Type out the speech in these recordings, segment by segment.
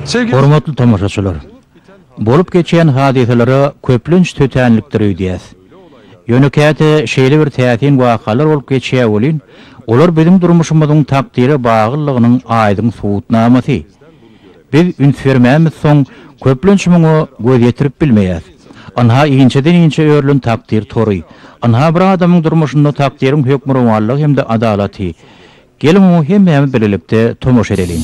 Hormatly tomaşaçylar! Bolup geçýän hadysalara köplenç tötänlikdir öýdýäs. Ýöne käte şeýle bir täsin wakalar bolup geçýär welin, olar biziň durmuşymyzyň takdyra baglylygynyň aýdyň subutnamasy. Biz üns bermämizsoň, köplenç muňa göz ýetirip bilmeýäs. Ynha inçeden-inçe örülen takdyr tory. Ynha bir adamyň durmuşynda takdyryň hökmürowanlygy hem-de adalaty. Geliň oňa hemmämiz bilelikde tomaşa edeliň.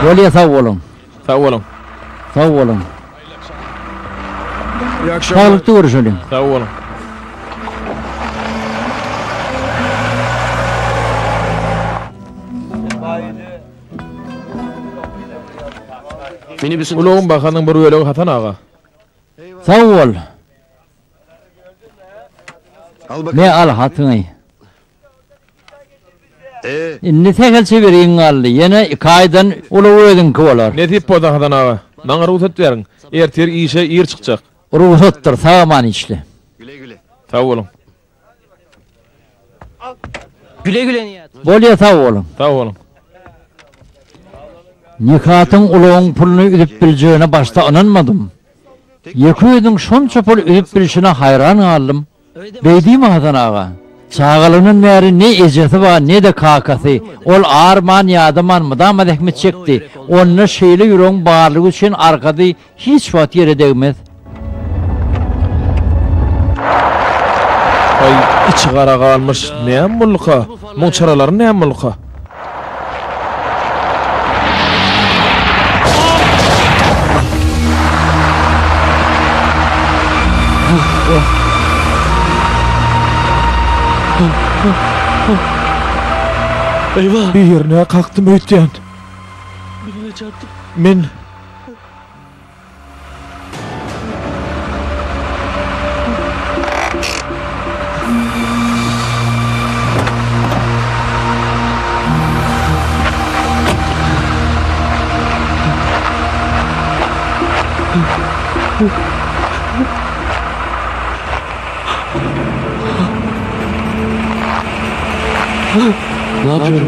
Bolýa sag boluň. Sag boluň. Sag boluň. Saglykda görüşeliň. Sag boluň. Ulagyň bahasynyň bir bölegi Hasan aga. Sag bol. Me al hatyňy. Indi sähelçe beriň galdy. Ýene iki aýdan ulag özüňki bolar. Nesip bolsa Hasan aga. Maňa rugsat beriň. Ertir işe ir çykjak. Rugsatdyr, sag-aman işle. Sag boluň. Bolýa sag boluň. Sag boluň. Nikatyň ulagyň puluny üzüp biljegine başda ynanmadym. Ýeke özüniň şonça pul üzüp bilşine haýran galdym. Beý diýme Hasan aga. Çagalygyndan bäri ne ejesi bar, ne-de kakasy. Ol arman-ýadaman mydama zähmet çekdi. Onda şeýle ýüregiň barlygy üçin arkasy Hiç wagt ýere degmez. Aý, içi gara galmyş, näme bolduka? Muň çyralary näme bolduka? Birine kakdym öýtýän. Men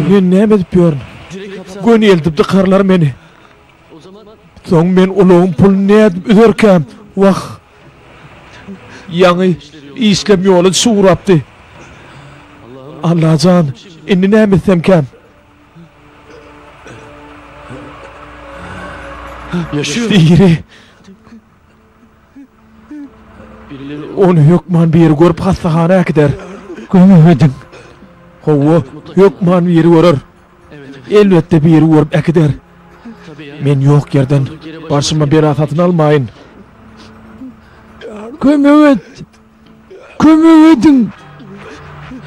Men näme edip ýörün? Göni eltip dykarlar meni. Soň men ulagyň puluny nädip üzerkäm? Wah! Ýaňy işlem ýola düşüp ugrapdy. Allajan, indi näme etsemkäm? Diri. Ony hökman biri görüp hassahana äkider. Kömek ediň. Hawa, hökman biri görer. Elbetde biri görüp äkider. Men ýok ýerden başyma bela satyn almaýyn. Kömek et! Kömek ediň!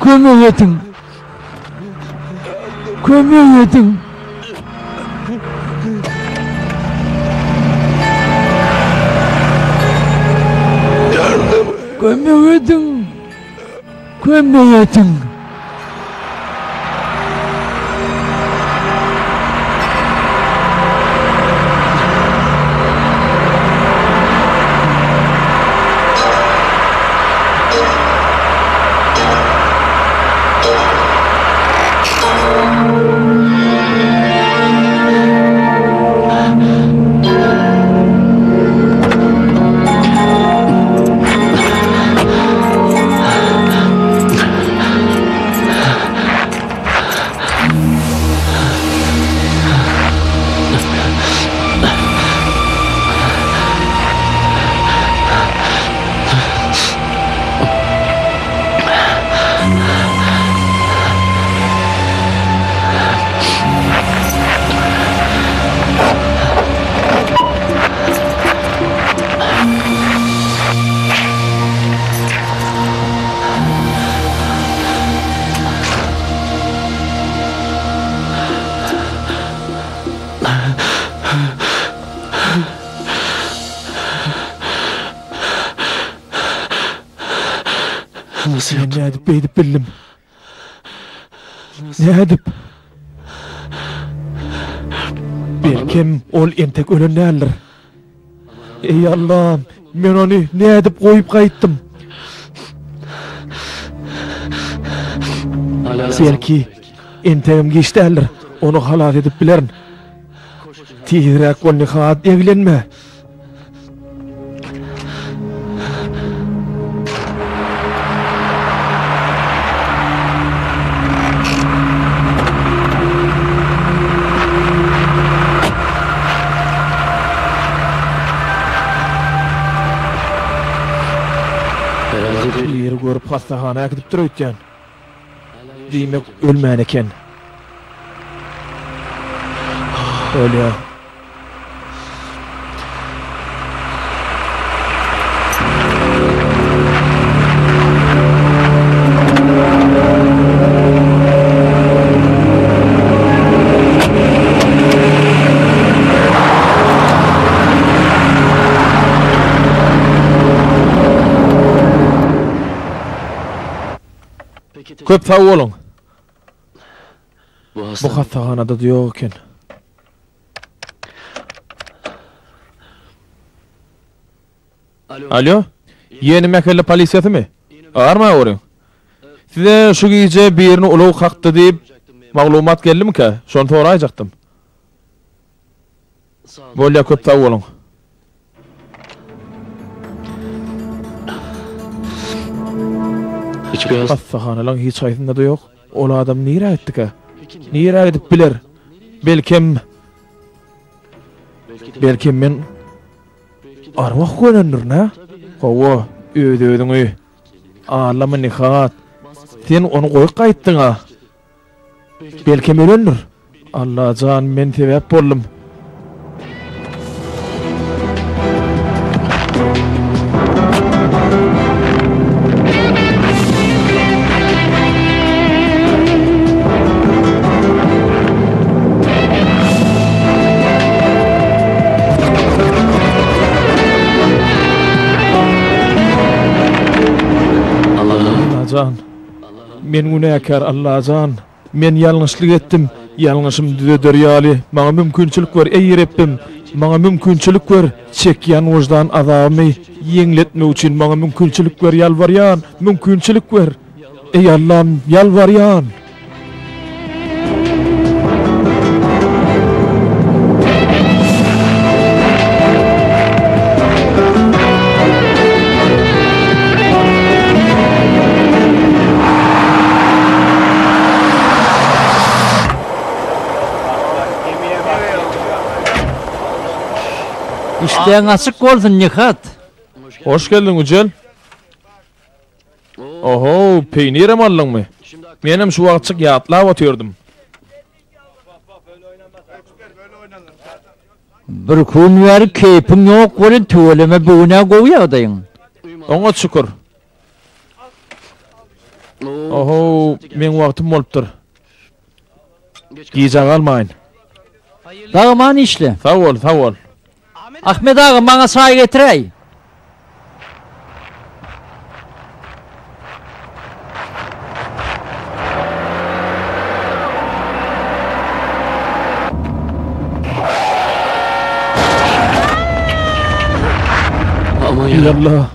Kömek ediň! Kömek ediň! Kömek ediň! Kömek ediň! Men nädip beýdip bildim? Nädip? Belkem, ol entek ölen däldir. Eý Allam, men ony nädip goýup gaýtdym? Belki, entegem giç däldir, ony halas edip bilerin. Tizräk bol, Nihat, eglenme. Biri görüp hassahana äkidipdir öýtýän. Diýmek ölmän eken. Bolýar. Köp sag boluň. Bu hassahanada-da ýok eken. Alýo, Ýeni mähelle polisiýasymy? Arma görüň. Size şu gije birini ulag kakdy diýip maglumat geldimikä? Şony soraýjakdym. Bolýa köp sag boluň. Hassahanalaň hiç haýsynda-da ýok. Ol adam nirä gitdikä? Nirä gidip biler? Belkem, belkem men arwah görendirin, hä? Hawa, öz-özüňi aldama, Nihat. Sen ony goýup gaýtdyň-a. Belkem ölendir. Allajan men sebäp boldum. Allajan. Men günäkär, Allajan! Men ýalňyşlyk etdim. Ýalňyşymy düzeder ýaly, maňa mümkinçilik ber, eý, Rebbim! Maňa mümkinçilik ber! Çekýän wyždan azabymy ýeňletmek üçin maňa mümkinçilik ber, ýalbarýan, mümkinçilik ber! Eý, Allam, ýalbarýan! Işdäň açyk bolsun, Nihat! Hoş geldiň, Üjel! Oho, peýnirem aldyňmy? Menem şu wagtjyk ýatlap otyrdym. Bir gün bäri keýpiň ýok welin tüweleme bu gün-ä gowy ýagdaýyň. Oňat şükür. Oho, meň wagtym bolupdyr. Gijä galmaýyn. Sag-aman işle. Sag bol, sag bol. Ahmet aga, maňa çaý getiräý. Eý Allah!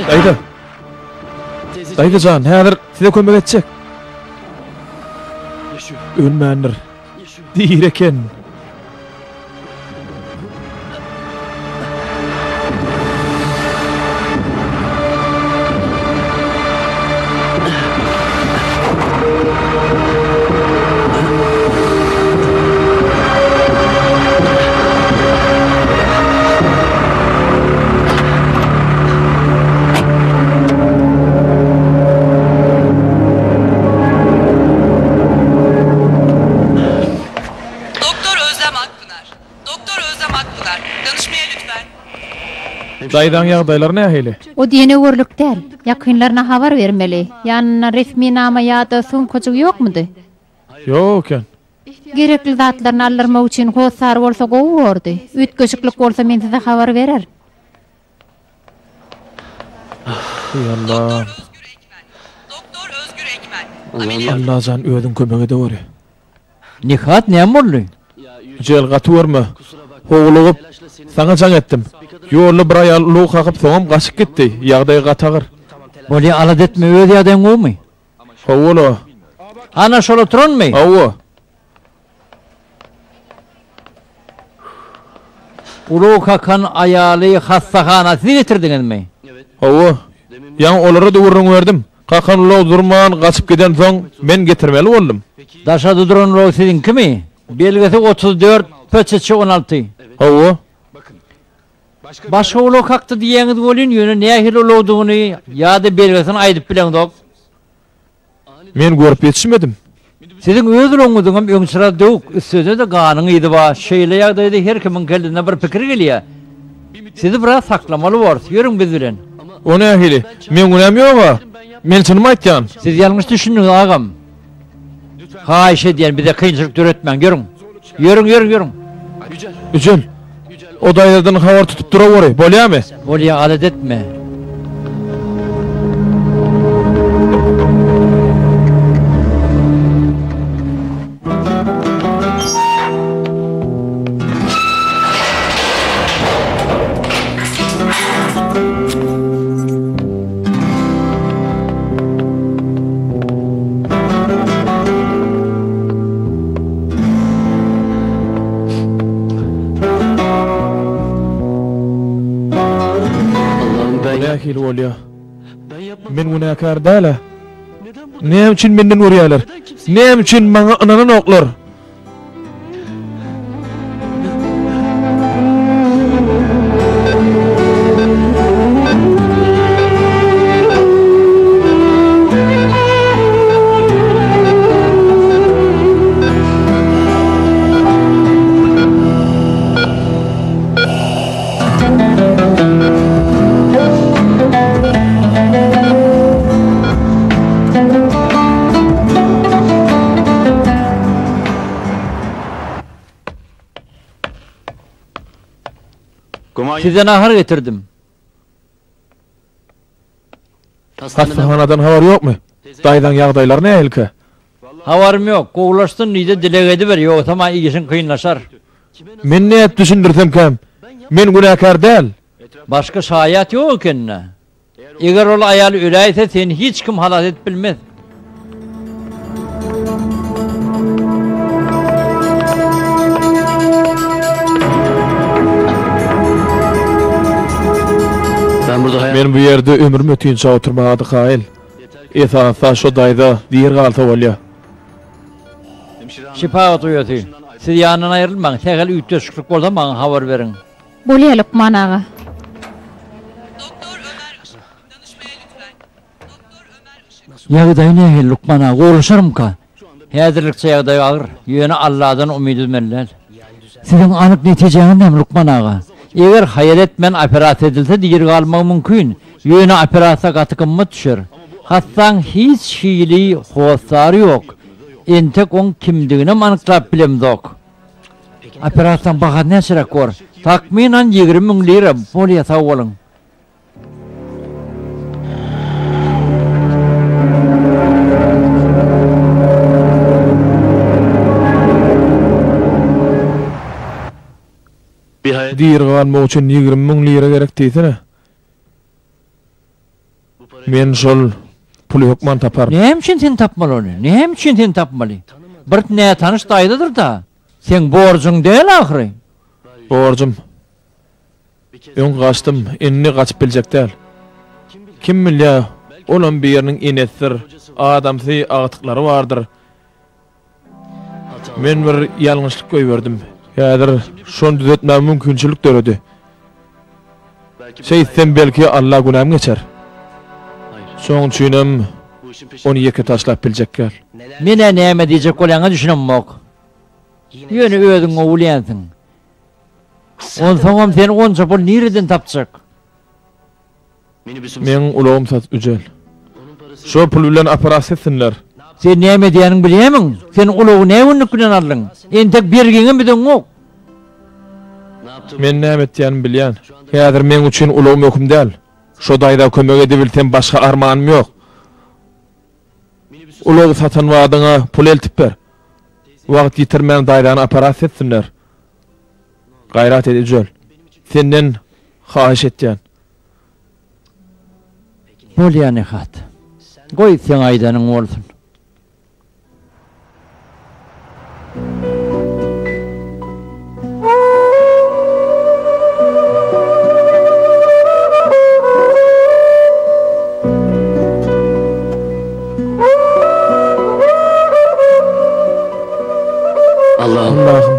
Daýza. Daýza jan, häzir size kömek etjek. Ölmändir. Diri eken. Doktor Özlem Akpınar. Doktor Özlem Akpınar. Danışmaya lütfen. Daýzaň ýagdaýlary nähili? O diýen öwürlik däl. Ýakynlaryna habar bermeli. Ýanynda resminama ýa-da sumkajygy ýokmudy? Ýok eken. Gerekli zatlaryny aldyrmak üçin hossary bolsa gowy bordy. Üýtgeşiklik bolsa men size habar bererin. Eý Allam. Allajan özüň kömek edeweri. Nihat näme boldy? Jel gaty görme. Howlugyp, saňa jaň etdim. Ýolda bir aýal ulag kakyp soňam gaçyp gitdi. Ýagdaýy gaty agyr. Bolýa alada etme öz ýagdaýyň gowumy? Hawa-la. Ana şol oturanmy? Hawa. Ulag kakan aýaly hassahana siz getirdiňizmi? Hawa. Ýaňy olara-da gürrüň berdim. Kakan ulag durman gaçyp gidensoň, men getirmeli boldum. Daşarda duran ulag siziňkimi? Belgisi 34 PÇÇ 16. Hawa. Başga ulag kakdy diýýäňiz welin, ýöne nähili ulagdygyny ýa-da belgisini aýdyp bileňzok. Men görüp ýetişmedim. Siziň öz ulagyňyzyňam öň çyrazy döwük, üstesine-de ganyň yzy bar. Şeýle ýagdaýda her kimiň kellesine bir pikir gelýär. Sizi biraz saklamaly borus. Ýörüň biz bilen. O nähili? Meň günäm ýog-a. Men çynymy aýtýan. Siz ýalňyş düşündiňiz, agam. Haýyş edýän, bize kynçylyk döretmäň. Ýörüň. Ýörüň, ýörüň, ýörüň. Üjel. O daýzadan habar tutup duraweri, bolýamy? Bolýa, alada etme. Bu nähili bolýa? Men günäkär däl-ä. Näme üçin menden görýärler? Näme üçin maňa ynananoklar? Size nahar getirdim. Hassahanadan habar ýokmy? Daýzaň ýagdaýlary nähilikä? Habarym ýok. Gowulaşsyn diýde dileg ediber, ýogsam-a işiň kynlaşar. Men nädip düşündirsemkäm? Men günäkär däl. Başga şaýat ýok eken-dä. Eger ol aýal öläýse, seni hiç kim halas edip bilmez. Men bu ýerde ömrüm ötinçä oturmaga-da kaýyl. Esasy-da şo daýza diri galsa bolýa. Şepagat uýasy, siz ýanyndan aýrylmaň, sähel üýtgeşiklik bolsa maňa habar beriň. Bolýa lukman aga. Ýagdaýy nähili lukman aga, gowulaşarmyka? Häzirlikçe ýagdaýy agyr, ýöne Alladan umyt üzmeli däl. Siziň anyk netijäňiz näme lukman aga? Eger haýal etmän operasiýa edilse diri galmagy mümkin, ýöne operasiýa gaty gymmat düşer. Hassaň hiç hili hossary ýok. Entek oň kimdiginem anyklap bilemzok. Operasiýaň bahasy näçeräk bor? Takmynan 20 müň lira. Bolýa sag boluň. Diri galmak üçin 20 müň lira gerek diýsene. Men şol puly hökman taparyn. Näme üçin sen tapmaly ony? Näme üçin sen tapmaly? Bir nätanyş daýzadyr-da. Seň borjuň däl ahyry. Borjum. Öň gaçdym, indi gaçyp biljek däl. Kim bilýär, olam biriniň enesidir, adamsy, agtyklary bardyr. Men bir ýalňyşlyk goýberdim. Häzir şony düzetmäge mümkinçilik döredi. Şeýtsem belki Alla günämi geçer. Şoň üçinem ony ýeke taşlap biljek däl. Men-ä näme diýjek bolýaňa düşünemok. Ýöne özüň gowy bilýänsiň. Onsoňam sen onça pul nireden tapjak? Meň ulagym sat Üjel. Şo pul bilen operasiýa etsinler. Sen näme edýäniňi bilýämiň? Sen ulagy nä günlük bilen aldyň? Entek bergiňem üzeňok. Men näme etýänimi bilýän. Häzir meň üçin ulag möhüm däl. Şo daýza kömek edibilsem başga armanym ýok. Ulagy satan badyňa pul eltip ber. Wagt ýitirmän daýzany operasiýa etsinler. Gaýrat et Ejel. Senden haýyş etýän. Bolýa Nihat. Goý seň aýdanyň bolsun. Allahym!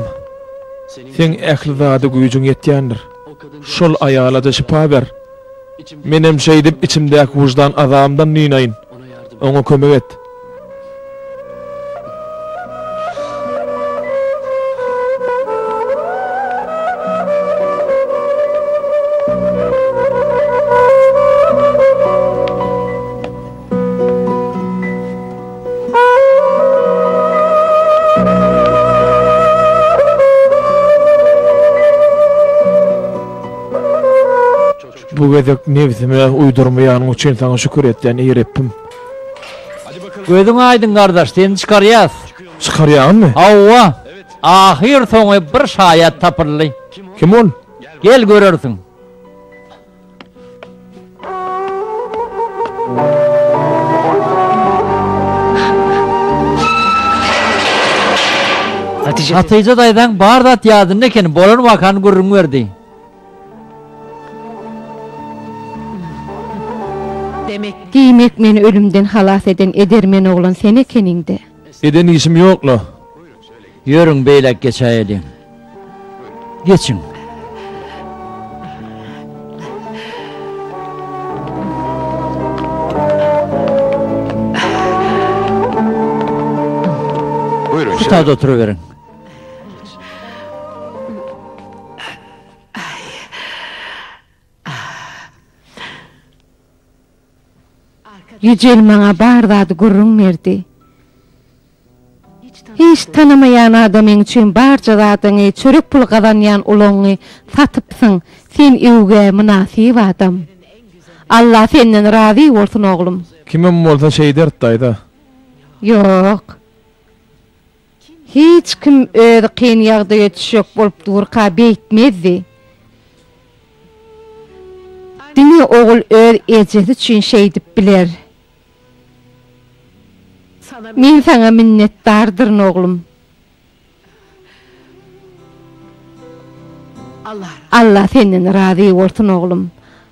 Seň ähli zada güýjüň ýetýändir. Şol aýala-da şypa ber. Menem şeýdip içimdäki wyždan azabymdan dynaýyn. Oňa kömek et. Bu gezek nebsime uýdurmaýanyň üçin saňa şükür etýän, eý Rebbim. Gözüň aýdyň gardaş, seni çykarýas. Çykarýaňmy? Hawa. Ahyr soňy bir şaýat tapyldy. Kim ol? Gel görersiň. Hatyja daýzaň bar zat ýadynda eken, bolan wakany gürrüň berdi. Diýmek, meni ölümden halas eden edermen oglan sen ekeniň-dä. Eden işim ýok-la. Ýörüň, beýläk geçäýeliň. Geçiň. Şu taýda oturaberiň. Ýüjel maňa bar zady gürrüň berdi. Hiç tanamaýan adamyň üçin barja zadyňy, çörek puly gazanýan ulagyňy satypsyň. Sen öwgä mynasyp adam. Alla senden razy bolsun oglum. Kimem bolsa şeýderdi daýza. Ýok. Hiç kim özi kyn ýagdaýa düşjek bolup durka beýtmezdi. Diňe ogul öz ejesi üçin şeýdip biler. Men saňa minnetdardyryn oglum. Alla senden razy bolsun oglum.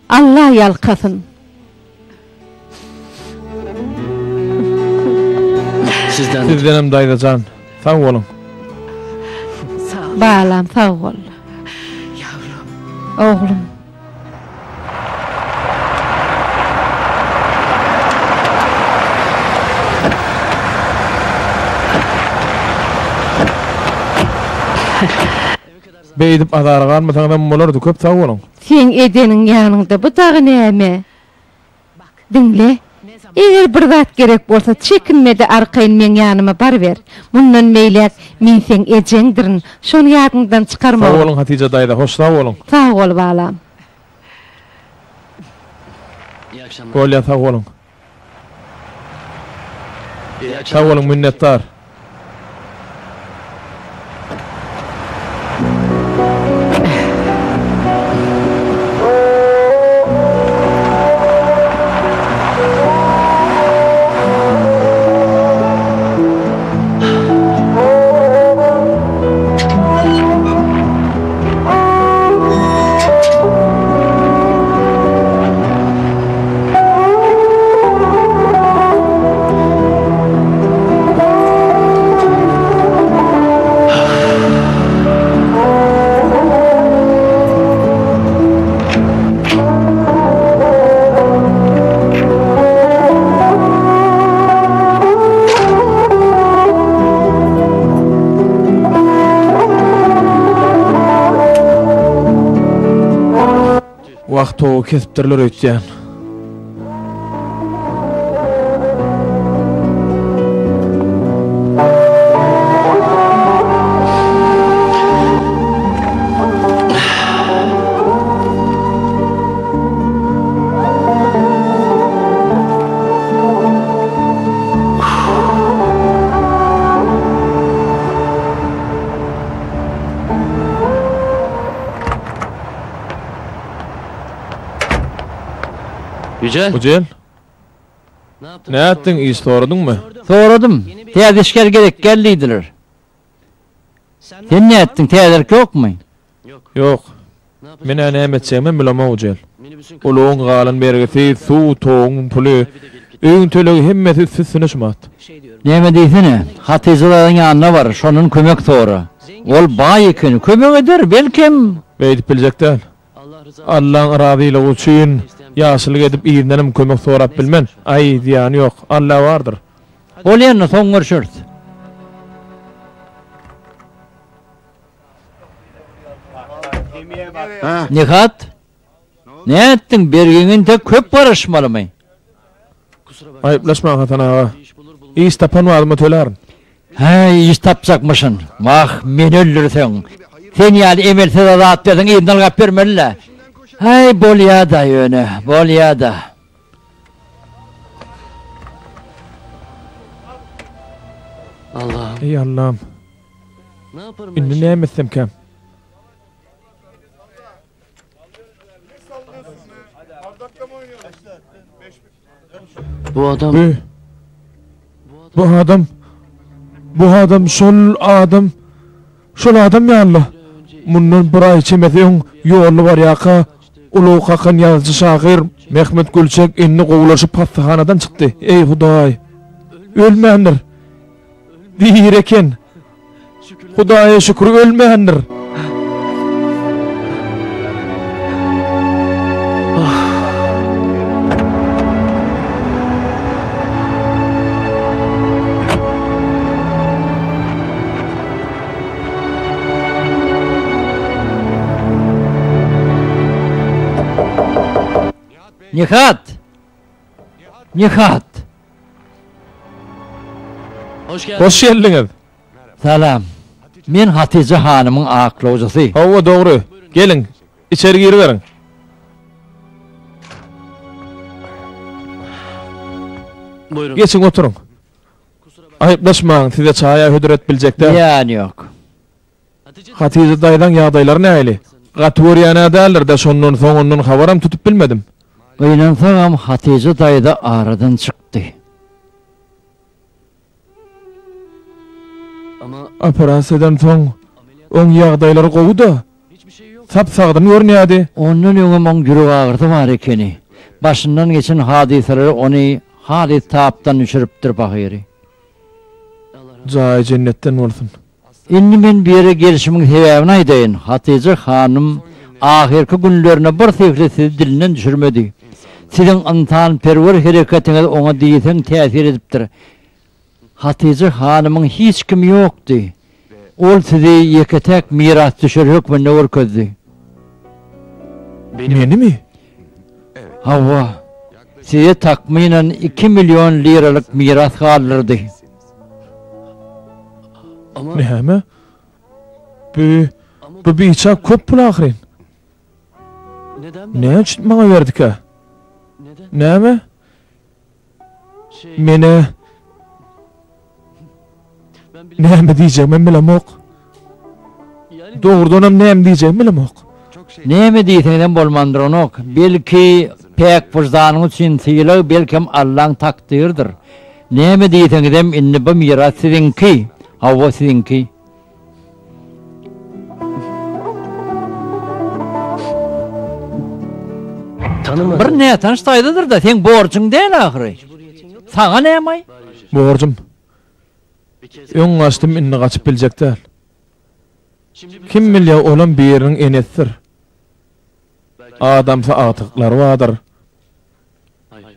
Alla ýalkasyn. Sizdenem daýza jan. Sag boluň. Balam sag bol. Oglum. Beýdip azara galmasaňyzam bolardy, köp sag boluň. Seň edeniň ýanyňda bu dagy näme? Diňle, eger bir zat gerek bolsa, çekinme-de arkaýyn meň ýanyma baryber. Mundan beýläk men seň ejeňdirin, şony ýadyňdan çykarma. Sag boluň Hatyja daýza, hoş sag boluň. Sag bol balam. Bolýa sag boluň. Sag boluň minnetdar. Wah togy kesipdirler öýtýän. Ujel. Nätdiň, iş soradyňmy? Soradym. Täze işgär gerek däl diýdiler. Sen nätdiň, täzelik ýokmy? Ýok. Men-ä näme etjegimem bilemok, Ujel. Ulagyň galan bergisi, suw, toguň puly, öýüň tölegi hemmesi üsti-üstüne şumat. Näme diýsene, Hatyja daýzaň ýanyna bar, şondan kömek sora. Ol baý ekeni, kömek eder, belkem. Beýdip biljek däl. Allaň razylygy üçin ýagşylyk edip yzyndanam kömek sorap bilmen. Aý, zyýany ýok. Alla bardyr. Bolýa indi, soň görşeris. Nihat, nätdiň, bergiňe entek köp garaşmalymy? Aýyplaşmaň Hasan aga. Iş tapan badyma tölärin. Häý, iş tapjakmyşyn. Wah, meni öldürseň. Sen ýaly emelsize zat berseň yzyna ylgap bermeli-dä. Häý, bolýa-da ýöne, bolýa-da. Eý, Allam. Indi näme etsemkäm? Bu adam Bu Bu adam Bu adam şol adam şol adam ýaly. Mundan bir aý çemesi öň ýolda barýarka ulag kakan ýazyjy şahyr Mehmet Gülçek indi gowulaşyp hassahanadan çykdy. Eý Hudaý! Ölmändir. Diri eken. Hudaýa şükür ölmändir. Nihat! Nihat! Hoş geldiňiz. Salam. Men Hatyja hanymyň aklawjysy. Hawa, dogry. Geliň, içeri giriberiň. Geçiň, oturyň. Aýyplaşmaň, size çaý-a hödür edip biljek däl. Zyýany ýok. Hatyja daýzaň ýagdaýlary nähili? Gaty görýän-ä däldir-dä, şondan soň ondan habaram tutup bilmedim. Gynansagam, Hatyja daýza aradan çykdy. Operasiýadan soň oň ýagdaýlary gowy-da. Sap-sagdyn görünýärdi. Ondan öňem oň ýüregagyrysy bar ekeni. Başyndan geçen hadysalar ony halys tapdan düşüripdir pahyry. Jaýy jennetden bolsun. Indi men bu ýere gelşimiň sebäbini aýdaýyn, Hatyja hanym ahyrky günlerinde birsyhly sizi dilinden düşürmedi. Siziň ynsanperwer hereketiňiz oňa diýseň täsir edipdir. Hatyja hanymyň hiç kimi ýokdy. Ol sizi ýeke-täk mirasdüşer hökmünde görkezdi. Menimi? Hawa. Size takmynan 2 million liralyk miras galdyrdy. Näme? Bu, bu biçak köp pul ahyryn. Näme üçin maňa berdikä? Näme? Menä näme diýjegimem bilemok. Dogrudanam näme diýjegimi bilemok. Näme diýseňizem bolman duranok. Belki päk wyždanyň üçin sylag, belkem Allaň takdyrydyr. Näme diýseňizem indi bu miras siziňki. Hawa siziňki. Bir nätanyş daýzadyr-da, seň borjuň däl ahyry. Saňa näme-aý? Borjum. Öň gaçdym, indi gaçyp biljek däl. Kim bilýär, olam biriniň enesidir. Adamsy agtyklary bardyr.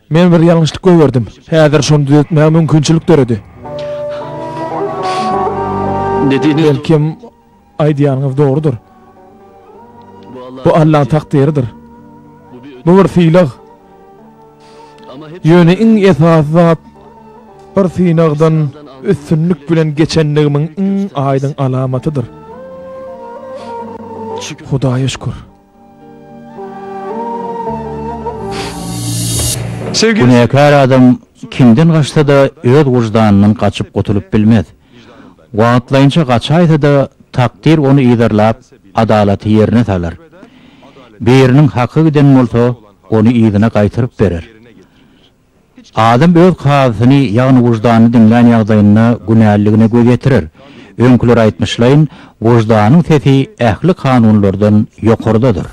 Men bir ýalňyşlyk goýberdim. Häzir şony düzetmäge mümkinçilik döredi. Belkem, aýdýanyňyz dogrudyr. Bu Allaň takdyrydyr. Bu bir sylag. Ýöne iň esasy zat bir synagdan üstünlik bilen geçenligimiň iň aýdyň alamatydyr. Hudaýa şükür. Günäkär adam kimden gaçsa-da öz wyždanyndan gaçyp gutulyp bilmez. Wagtlaýynça gaçaýsa-da takdyr ony yzarlap adalaty ýerine salar. Biriniň haky giden bolsa ony yzyna gaýtaryp berer. Adam öz kazysyny, ýagny wyždanyny diňlän ýagdaýynda günäliligine göz ýetirer. Öňküler aýtmyşlaýyn, wyždanyň sesi ähli kanunlardan ýokardadyr.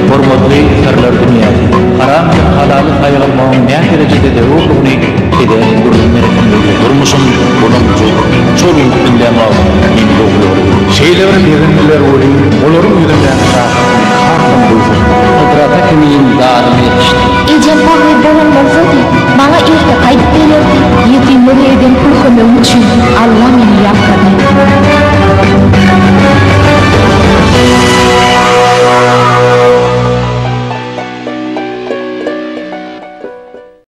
Hormatly Syrlar dünýäsi, haram hem halaly saýgarmagyň näderejede zerurdygyny size gürrüň beresim gelýär. Durmuşym bulamjyk, şol günki diňlän wagtym meni dogry ýola getirdi. Şeýle bir begendiler welin, olaryň ýüzündäki şatlygy hasam buýsandyrdym. Hydrata kimin dadyma ýetişdi. Ejem pahyr bolan bolsady, maňa erte gaýdyp belerdi. Ýetimlere eden pul kömegim üçin Alla meni ýalkasyn.